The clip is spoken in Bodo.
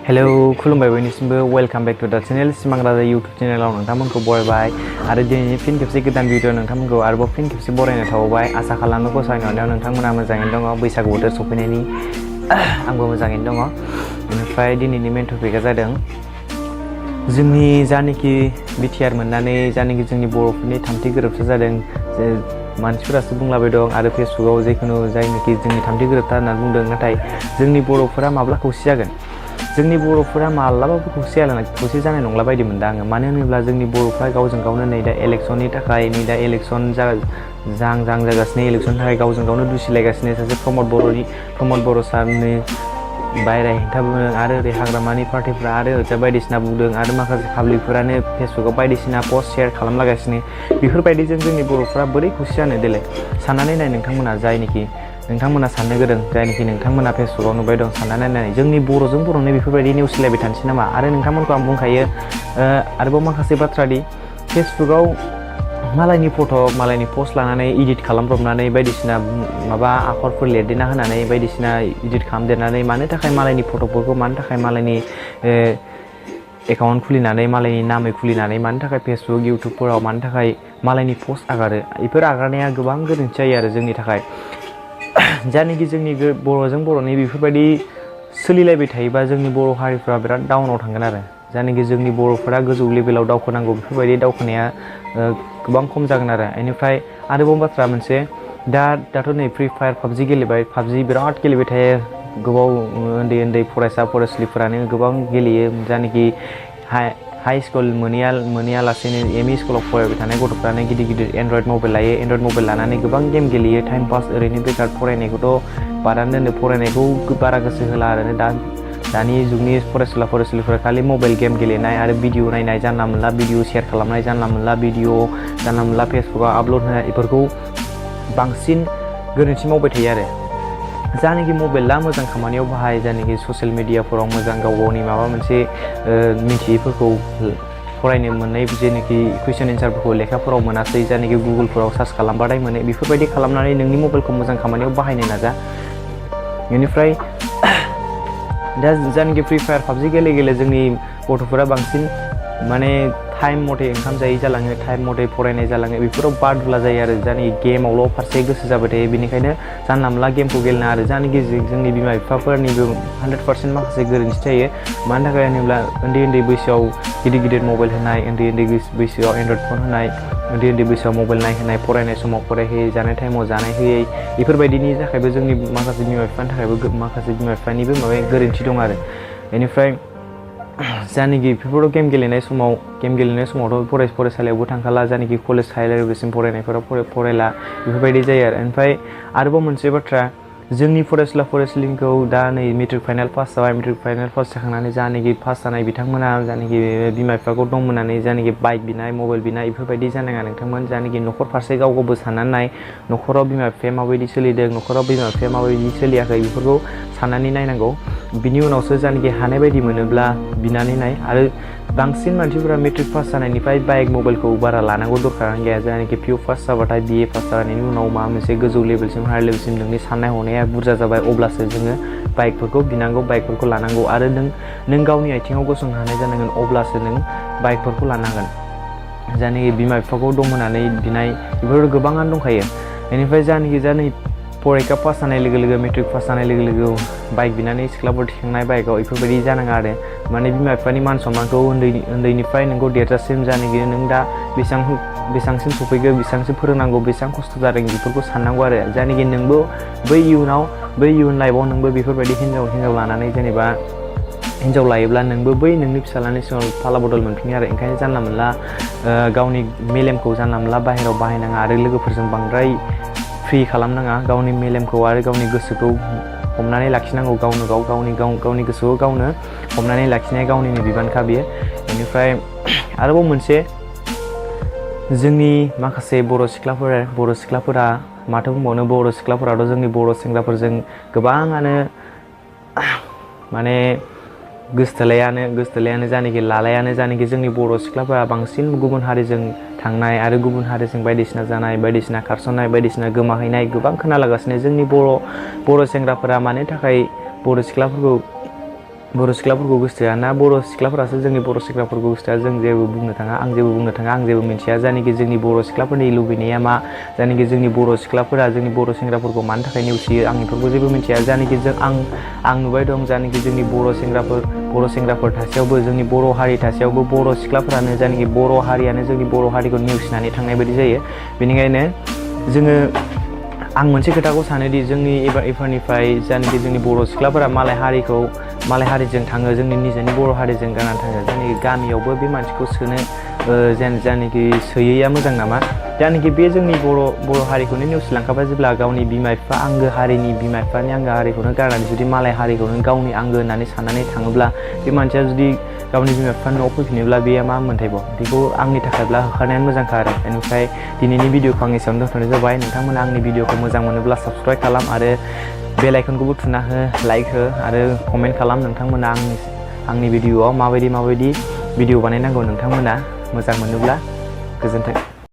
हेलौ खुलुमबाय बयनिसिमबो वेलकाम बेक टू द चैनल सिमां राजा यूट्यूब चैनलाव नोंथांमोनखौ बरायबाय आरो दिनैनि फिन खेबसे गोदान भिडिअ नोंथांमोनखौ आरोबाव फिन खेबसे बरायनो थाबावबाय आसा खालामो गसाइनि अननायाव नोंथांमोना मोजाङैनो दङ बैसागु बोथोर सफैनायनि आंबो मोजाङैनो दङ। बेनिफ्राय दिनैनि मेन टपिकआ जादों जोंनि जानिखि बिटिआर मोननानै जानिखि जोंनि बर'फोरनि थामथि गोरोबथा जादों जे मानसिफोरासो बुंलाबाय दं आरो फेसबुकआव जिखुनु जायनोखि जोंनि थामथि गोरोबथा होननानै बुंदों नाथाय जोंनि बर'फोरा माब्ला खौसे जागोन जोंनि बर'फोरा माब्लाबाबो खौसे जानाय नंला बायदि मोनदों आङो मानो होनोब्ला जोंनि बर'फ्रा गावजों गावनो नै दा इलेक्सननि थाखाय नै दा इलेक्सन जाहां जागासिनो इलेक्सननि थाखाय गावजों गावनो दुसिलायगासिनो सासे प्रमद बर' सारनि बायराय हेंथा बुंदों आरो ओरै हाग्रामानि पार्टिफ्रा आरो ओरैजा बायदिसिना बुंदों आरो माखासे पाब्लिकफोरानो फेसबुकआव बायदिसिना पस्ट शेयार खालामलागासिनो बेफोरबायदिजों जोंनि बर'फ्रा बोरै खौसे जानो देलाय साननानै नाय नोंथांमोना जायनोखि नोंथांमोना साननो गोरों जायनोखि नोंथांमोना फेसबुकआव नुबाय दं साननानै नाय जोंनि बर'जों बर'नि बेफोरबायदि निउस लायबाय थानोसै नामा आरो नोंथांमोनखौ आं बुंखायो आरोबाव माखासे बाथ्रा दि फेसबुकआव मालायनि फट' मालायनि पस्ट लानानै इडिट खालामब्रबनानै बायदिसिना माबा आखरफोर लिरदेरना होनानै बायदिसिना इडिट खालामदेरनानै मानो थाखाय मालायनि फट'फोरखौ मानो थाखाय मालायनि एकाउन्ट खुलिनानै मालायनि नामै खुलिनानै मानो थाखाय फेसबुक इउटुबफोराव मानो थाखाय मालायनि पस्ट आगारो बेफोर आगारनाया गोबां गोरोन्थि जायो आरो जोंनि थाखाय जायनोखि जोंनि बर'जों बर'नि बेफोरबायदि सोलिलायबाय थायोबा जोंनि बर' हारिफ्रा बिराद डाउनाव थांगोन आरो जायनोखि जोंनि बर'फोरा गोजौ लेभेलाव दावखोनांगौ बेफोरबायदि दावखोनाया गोबां खम जागोन आरो बेनिफ्राय आरोबाव बाथ्रा मोनसे दाथ' नै फ्रि फायार पाबजि गेलेबाय पाबजि बिराद गेलेबाय थायो गोबाव उन्दै फरायसा फरायसुलिफोरानो गोबां गेलेयो जायनोखि हाइ स्कुल मोनैयालासेनो एम इ स्कुलाव फरायबाय थानाय गथ'फ्रानो गिदिर एन्ड्रइड मबाइल लायो एन्ड्रइड मबाइल लानानै गोबां गेम गेलेयो टाइम पास ओरैनो बेकार फरायनायखौथ' बादानो दोनो फरायनायखौ बारा गोसो होला आरो दानि जुगनि फरायसुलिफोरा खालि मबाइल गेम गेलेनाय आरो भिडिअ नायनाय जानला मोनला भिडिअ शेयार खालामनाय जानला मोनला भिडिअ जानला मोनला फेसबुकआव आपल'ड होनाय बेफोरखौ बांसिन गोरोन्थि मावबाय थायो आरो जायनोखि मबाइला मोजां खामानियाव बाहाय जायनोखि ससियेल मिडियाफोराव मोजां गाव गावनि माबा मोनसे मिथियैफोरखौ फरायनो मोननाय जेनोखि कुइसन एन्सारफोरखौ लेखाफोराव मोनासै जायनोखि गुगोलफोराव सार्च खालामबाथाय मोनो बेफोरबायदि खालामनानै नोंनि मबाइलखौ मोजां खामानियाव बाहायनो नाजा बेनिफ्राय दा जायनोखि फ्रि फायार पाबजि गेले जोंनि गथ'फोरा बांसिन माने टाइम मथे ओंखाम जायै जालाङो टाइम मथे फरायनाय जालाङो बेफोराव बादुला जायो आरो जायनोखि गेमावल' फारसे गोसो जाबाय थायो बेनिखायनो जानला मोनला गेमखौ गेलेना आरो जायनोखि जोंनि बिमा बिफाफोरनिबो 100% माखासे गोरोन्थि जायो मानो थाखाय होनोब्ला उन्दै बैसोआव गिदिर मबाइल होनाय उन्दै बैसोआव एन्ड्रइड फन होनाय उन्दै बैसोआव मबाइल नायहोनाय फरायनाय समाव फरायहोयै जानाय टाइमाव जानाय होयै बेफोरबायदिनि थाखायबो जोंनि माखासे बिमा बिफानि थाखायबो माखासे बिमा बिफानिबो माबा गोरोन्थि दं आरो बेनिफ्राय जायनोखि बेफोराव गेम गेलेनाय समावथ' फरायसालियावबो थांखाला जायनोखि कलेज हाइ लेभेलसिम फरायनायफोराव फरायला बेफोरबायदि जायो आरो ओमफ्राय आरोबाव मोनसे बाथ्रा जोंनि फरायसुलिखौ दा नै मेट्रिक फाइनाल पास जाबाय मेट्रिक फाइनाल पास जाखांनानै जायनोखि पास जानाय बिथांमोना जायनोखि बिमा बिफाखौ दं मोननानै जायनोखि बाइक बिनाय मबाइल बिनाय बेफोरबायदि जानाङा नोंथांमोन जायनोखि न'खर फारसे गावबो साननानै नाय न'खराव बिमा बिफाया माबायदि सोलिदों न'खराव बिमा बिफाया माबायदि सोलियाखै बेफोरखौ साननानै नायनांगौ बिनि उनावसो जायनोखि हानाय बायदि मोनोब्ला बिनानै नाय आरो बांसिन मानसिफोरा मेट्रिक पास जानायनिफ्राय बाइक मबाइलखौ बारा लानांगौ दरखारानो गैया जायनोखि पिइउ पास जाबाथाय बिए पास जानायनि उनाव माबा मोनसे गोजौ लेभेलसिम हायार लेभेलसिम नोंनि साननाय हनाया बुरजा जाबाय अब्लासो जोङो बाइकफोरखौ बिनांगौ बाइकफोरखौ लानांगौ आरो नों गावनि आथिङाव गसंनो हानाय जानांगोन अब्लासो नों बाइकफोरखौ लानांगोन जायनोखि बिमा बिफाखौ दं होननानै बिनाय बेफोर गोबाङानो दंखायो बेनिफ्राय जायनोखि फरिखा पास जानाय लोगो मेट्रिक पास जानाय लोगो बाइक बिनानै सिख्लाफोर थिखांनाय बाइकआव बेफोरबायदि जानाङा आरो माने बिमा बिफानि मान सनमानखौ उन्दैनिफ्राय नोंखौ देरजासिम जायनोखि नों दा बेसेबांसिम सफैगो बेसेबांसो फोरोंनांगौ बेसेबां खस्थ' जादों बेफोरखौ साननांगौ आरो जायनोखि नोंबो बै इयुन लाइफआव नोंबो बेफोरबायदि हिन्जाव लानानै जेनेबा हिन्जाव लायोब्ला नोंबो बै नोंनि फिसालानि सिगाङाव फाला बदल मोनफिनो आरो ओंखायनो जानला मोनला गावनि मेलेमखौ जानला मोनला बाहेरायाव बाहायनाङा आरो लोगोफोरजों बांद्राय फ्रि खालामनाङा गावनि मेलेमखौ आरो गावनि गोसोखौ हमनानै लाखिनांगौ गावनो गावनि गोसोखौ गावनो हमनानै लाखिनाया गावनिनो बिबानखा बियो बेनिफ्राय आरोबाव मोनसे जोंनि माखासे बर' सिख्लाफोरा माथो बुंबावनो बर' सिख्लाफोराथ' जोंनि बर' सेंग्राफोरजों गोबाङानो माने गोसथोलायानो जायनोखि लालायानो जायनोखि जोंनि बर' सिख्लाफोरा बांसिन गुबुन हारिजों थांनाय आरो गुबुन हारिजों बायदिसिना जानाय बायदिसिना खारसननाय बायदिसिना गोमाहैनाय गोबां खोनालागासिनो जोंनि बर' सेंग्राफोरा मानो थाखाय बर' सिख्लाफोरखौ बर' सिख्लाफोरखौ गोसोथोआ ना बर' सिख्लाफोरासो जोंनि बर' सेंग्राफोरखौ गोसोथोआ जों जेबो बुंनो थाङा आं जेबो बुंनो थाङा आं जेबो मिन्थिया जायनाखि जोंनि बर' सिख्लाफोरनि लुबैनाया मा जायनाखि जोंनि बर' सिख्लाफोरा जोंनि बर' सेंग्राफोरखौ मानि थाखाय नेवसियो आं बेफोरखौ जेबो मिन्थिया जायनाखि आं नुबाय दं जायनाखि जोंनि बर' सेंग्राफोर थासेयावबो जोंनि बर' हारि थासेयावबो बर' सिख्लाफोरानो जायनाखि बर' हारियानो जोंनि बर' हारिखौ नेवसिनानै थांनाय बायदि जायो बेनिखायनो जोङो आं मोनसे खोथाखौ सानोदि जोंनि एबारनिफ्राय जायनाखि जोंनि बर' सिख्लाफोरा मालाय हारिजों थाङो जोंनि निजेनि बर' हारिजों गारनानै थाङो जायनाखि गामियावबो बे मानसिखौ सोनो जायनाखि सोयैया मोजां नामा जायनाखि बे जोंनि बर' हारिखौनो नेवसिलांखाबाय जेब्ला गावनि बिमा बिफा आंगो हारिनि बिमा बिफानि आंगो हारिखौनो गारनानै जुदि मालाय हारिखौनो गावनि आंगो होननानै साननानै थाङोब्ला बे मानसिया जुदि गावनि बिमा बिफानि न'आव फैफिनोब्ला बेयो मा मोन्थायबाव बेखौ आंनि थाखायब्ला होखारनायानो मोजांखा आरो बेनिफ्राय दिनैनि भिडिअखौ आं एसेयावनो दोनथ'नाय जाबाय नोंथांमोना आंनि भिडिअखौ मोजां मोनोब्ला साबस्क्राइब खालाम आरो बेल आइकनखौबो थुना हो लाइक हो आरो कमेन्ट खालाम नोंथांमोना आंनि भिडिअआव माबायदि भिडिअ बानायनांगौ नोंथांमोना मोजां मोनोब्ला गोजोन्थों।